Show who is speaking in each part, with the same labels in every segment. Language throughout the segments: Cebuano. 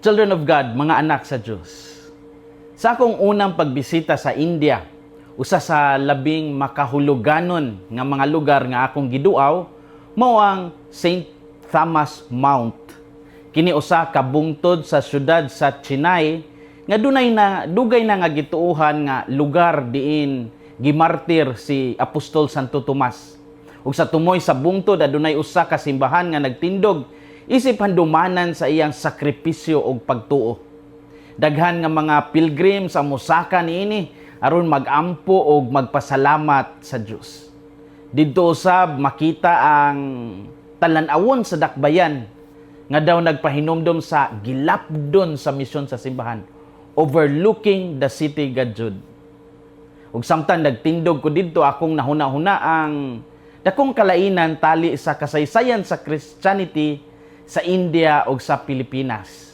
Speaker 1: Children of God, mga anak sa Diyos. Sa akong unang pagbisita sa India, usa sa labing makahuluganon nga mga lugar nga akong giduaw mao ang St. Thomas Mount. Kini usa ka bungtod sa syudad sa Chennai nga dunay na dugay na nga gituohan nga lugar diin gimartir si Apostol Santo Tomas. Ug sa tumoy sa bungtod, adunay usa ka simbahan nga nagtindog isip handumanan sa iyang sakripisyo ug pagtuo. Daghan nga mga pilgrims ang mosaka niini aron magampo og magpasalamat sa Dios. Didto usab makita ang talan-awon sa dakbayan nga daw nagpahinumdom sa gilapdon sa misyon sa simbahan, overlooking the city gajud. Ug samtang nagtindog ko didto, akong nahuna-huna ang dakong kalainan tali sa kasaysayan sa Christianity sa India ug sa Pilipinas.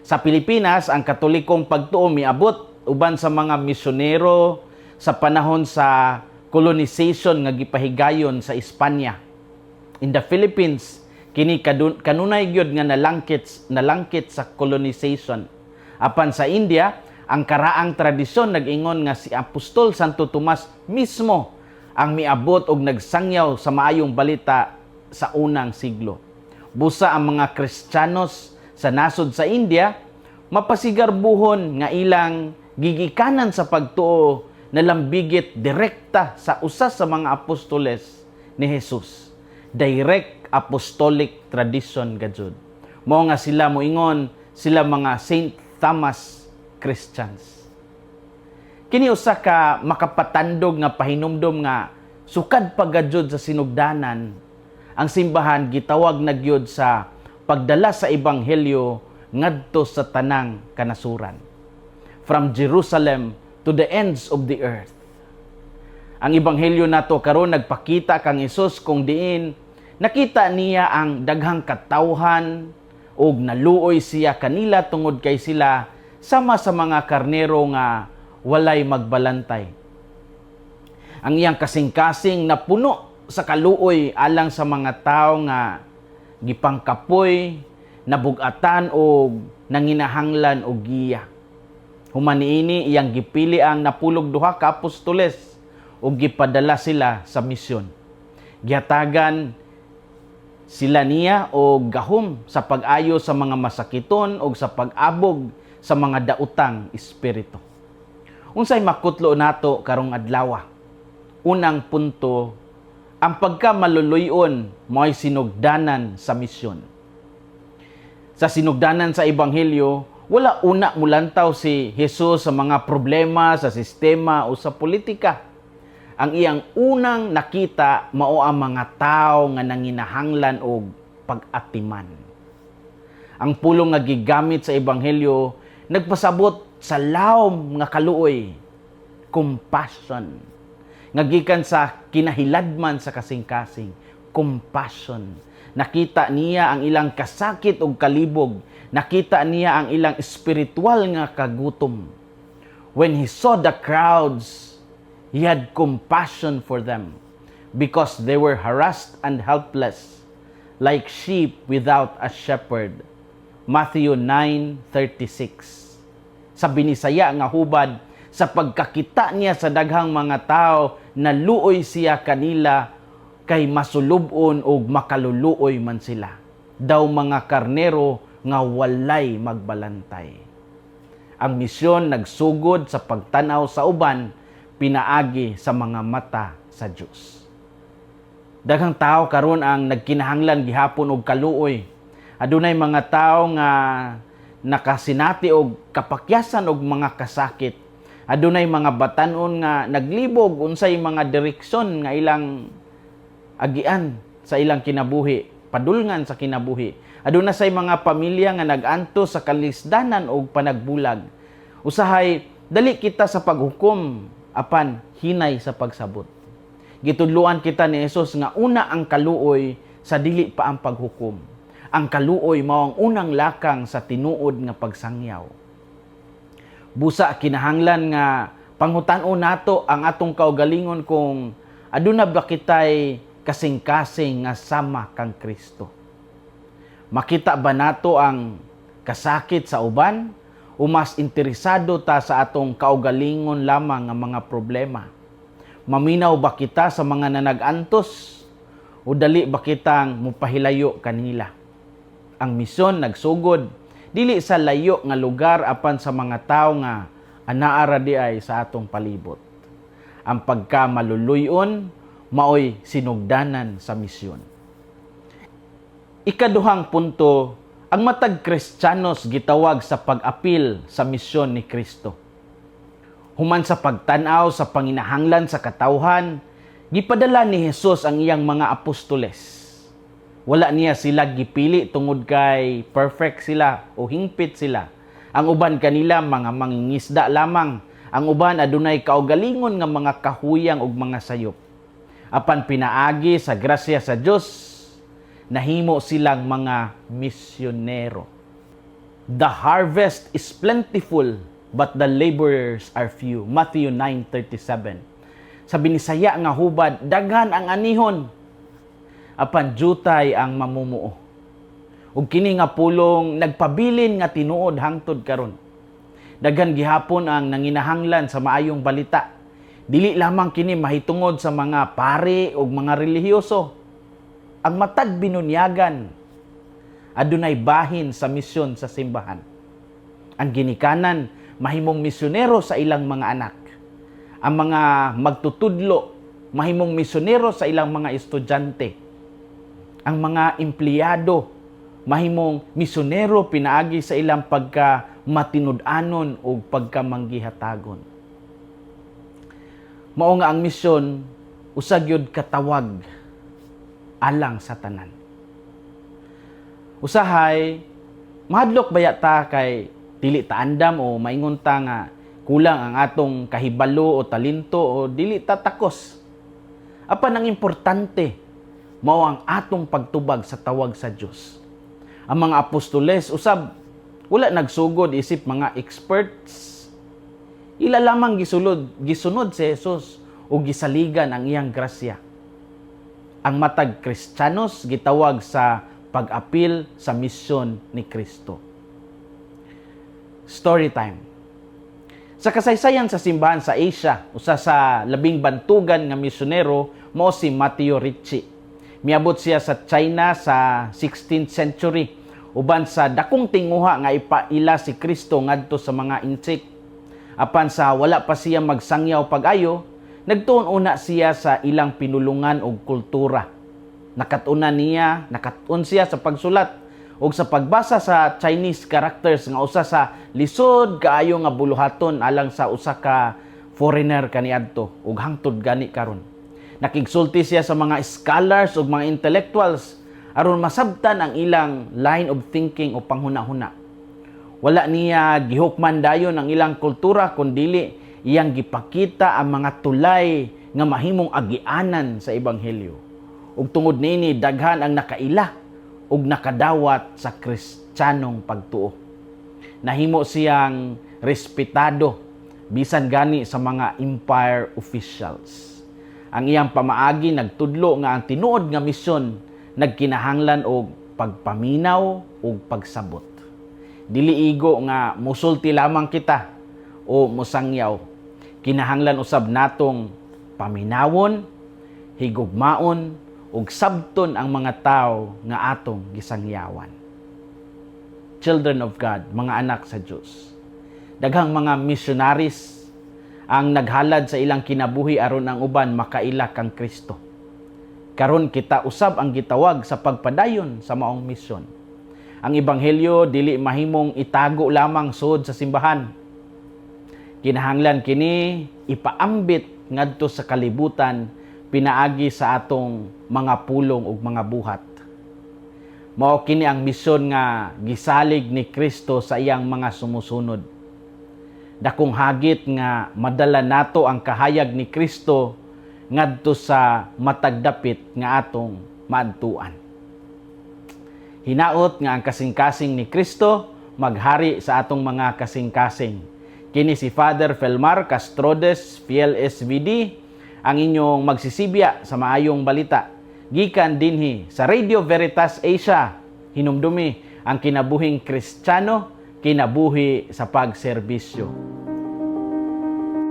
Speaker 1: Sa Pilipinas, ang Katolikong pagtuo miabot uban sa mga misyonero sa panahon sa colonization nga gipahigayon sa Espanya. In the Philippines, kini kanunay gyud nga nalangkit sa colonization. Apan sa India, ang karaang tradisyon nag-ingon nga si Apostol Santo Tomas mismo ang miabot og nagsangyaw sa maayong balita sa unang siglo. Busa ang mga Kristiyanos sa nasod sa India mapasigarbuhon nga ilang gigikanan sa pagtuo na lambigit direkta sa usa sa mga apostoles ni Jesus. Direct apostolic tradition gajud. Mao nga sila moingon sila mga Saint Thomas Christians. Kini usa ka makapatandog nga pahinumdom nga sukad pa gajud sa sinugdanan, ang simbahan gitawag na gyud sa pagdala sa ebanghelyo ngadto sa tanang kanasuran. From Jerusalem to the ends of the earth. Ang ebanghelyo nato karon nagpakita kang Hesus kung diin nakita niya ang daghang katawhan ug naluoy siya kanila tungod kay sila sama sa mga karnero nga walay magbalantay. Ang iyang kasing-kasing napuno sa kaluoy alang sa mga tao nga gipangkapoy, nabugatan og nanginahanglan og giya. Human niini, iyang gipili ang 12 ka apostoles ug gipadala sila sa misyon. Gihatagan sila niya og gahom sa pag-ayo sa mga masakiton og sa pag-abog sa mga daotang espiritu. Unsay makutlo nato karong adlaw? Unang punto, ang pagka maluluy-on mo'y sinugdanan sa misyon. Sa sinugdanan sa ebanghelyo, wala una mulantaw si Jesus sa mga problema sa sistema o sa politika. Ang iyang unang nakita mao ang mga tao nga nanginahanglan og pag-atiman. Ang pulong nga gigamit sa ebanghelyo nagpasabot sa lawom nga kaluoy, compassion. Nga gikan sa kinahiladman sa kasing-kasing, compassion. Nakita niya ang ilang kasakit ug kalibog. Nakita niya ang ilang espiritual nga kagutom. When he saw the crowds, he had compassion for them because they were harassed and helpless, like sheep without a shepherd. Matthew 9:36. Sa Binisaya nga hubad, sa pagkakita niya sa daghang mga tao, naluoy siya kanila kay masulub-on og makaluluoy man sila. Daw mga karnero nga walay magbalantay. Ang misyon nagsugod sa pagtanaw sa uban pinaagi sa mga mata sa Dios. Daghang tao karon ang nagkinahanglan gihapon og kaluoy. Adunay mga tao nga nakasinati og kapakyasan og mga kasakit. Adunay mga batanon nga naglibog unsay mga direksyon nga ilang agian sa ilang kinabuhi, padulngan sa kinabuhi. Aduna say mga pamilya nga nag-antos sa kalisdanan og panagbulag. Usahay dali kita sa paghukom apan hinay sa pagsabot. Gitudloan kita ni Jesus nga una ang kaluoy sa dili pa ang paghukom. Ang kaluoy mao ang unang lakang sa tinuod nga pagsangyaw. Busa kinahanglan nga pangutan-on nato ang atong kaugalingon kung aduna ba kitay kasing-kasing nga sama kang Kristo. Makita ba nato ang Kasakit sa uban o mas interesado ta sa atong kaugalingon lamang nga mga problema? Maminaw ba kita sa mga nanagantos o dali ba kitang mupahilayo kanila? Ang misyon nagsugod dili sa layo nga lugar apan sa mga tawo nga anaa ra diay sa atong palibot. Ang pagka maluluyon maoy sinugdanan sa misyon. Ikaduhang punto, ang matag Kristiyanos gitawag sa pag-apil sa misyon ni Kristo. Human sa pagtan-aw sa panginahanglan sa katawhan, gipadala ni Jesus ang iyang mga apostoles. Wala niya sila gipili tungod kay perfect sila o hingpit sila. Ang uban kanila mga mangingisda lamang. Ang uban adunay kaugalingon nga mga kahuyang ug mga sayop. Apan pinaagi sa grasya sa Dios, nahimo silang mga misyonero. "The harvest is plentiful, but the laborers are few." Matthew 9:37. Sa Binisaya nga hubad, daghan ang anihon, apan jutay ang mamumuo. Ug kini nga pulong nagpabilin nga tinuod hangtod karon. Daghan gihapon ang nanginahanglan sa maayong balita. Dili lamang kini mahitungod sa mga pari ug mga relihiyoso. Ang matag binunyagan adunay bahin sa misyon sa simbahan. Ang ginikanan mahimong misyonero sa ilang mga anak. Ang mga magtutudlo mahimong misyonero sa ilang mga estudyante. Ang mga empleyado mahimong misyonero pinaagi sa ilang pagka matinud-anon o pagka manggihatagon. Mao nga ang misyon usa gyud katawag alang sa tanan. Usahay mahadlok baya ta kay dili ta andam o maingon ta nga kulang ang atong kahibalo o talento o dili ta takos. Apan ang importante mao ang atong pagtubag sa tawag sa Dios. Ang mga apostoles usab wala nagsugod isip mga experts. Ila lamang gisunod si Jesus o gisaligan ang iyang grasya. Ang matag Kristiyanos gitawag sa pag-apil sa misyon ni Kristo. Story time. Sa kasaysayan sa simbahan sa Asia, usa sa labing bantugan nga misyonero mao si Matteo Ricci. Miabot siya sa China sa 16th century uban sa dakong tinguha nga ipaila si Kristo ngadto sa mga Intsik. Apan sa wala pa siya magsangyaw pag-ayo, nagtuon una siya sa ilang pinulungan og kultura. Nakat-unan niya, nakat-on siya sa pagsulat ug sa pagbasa sa Chinese characters nga usa sa lisod kaayo nga buluhaton alang sa usa ka foreigner kaniadto ug hangtod gani karon. Nakigsulti siya sa mga scholars ug mga intellectuals aron masabtan ang ilang line of thinking o panghuna-huna. Wala niya gihukman dayon ang ilang kultura kundili iyang gipakita ang mga tulay nga mahimong agianan sa ebanghelyo. Ug tungod niini, daghan ang nakaila ug nakadawat sa Kristiyanong pagtuo. Nahimo siyang respetado bisan gani sa mga empire officials. Ang iyang pamaagi nagtudlo nga ang tinuod nga misyon nagkinahanglan og pagpaminaw ug pagsabot. Dili igo nga musulti lamang kita o musangyaw. Kinahanglan usab natong paminawon, higugmaon ug sabton ang mga tao nga atong gisangyawan. Children of God, mga anak sa Dios. Daghang mga missionaries ang naghalad sa ilang kinabuhi aron ang uban makaila kang Kristo. Karon kita usab ang gitawag sa pagpadayon sa maong misyon. Ang ebanghelyo dili mahimong itago lamang sud sa simbahan. Kinahanglan kini ipaambit ngadto sa kalibutan pinaagi sa atong mga pulong ug mga buhat. Mao kini ang misyon nga gisalig ni Kristo sa iyang mga sumusunod. Dakong hagit nga madala nato ang kahayag ni Kristo ngadto sa matag dapit nga atong maadtuan. Hinaot nga ang kasing-kasing ni Kristo maghari sa atong mga kasing-kasing. Kini si Father Felmar Castrodes, Fiel SVD, ang inyong magsisibya sa maayong balita. Gikan dinhi sa Radio Veritas Asia, hinumdumi Ang kinabuhing Kristiyano, kinabuhi sa pagserbisyo.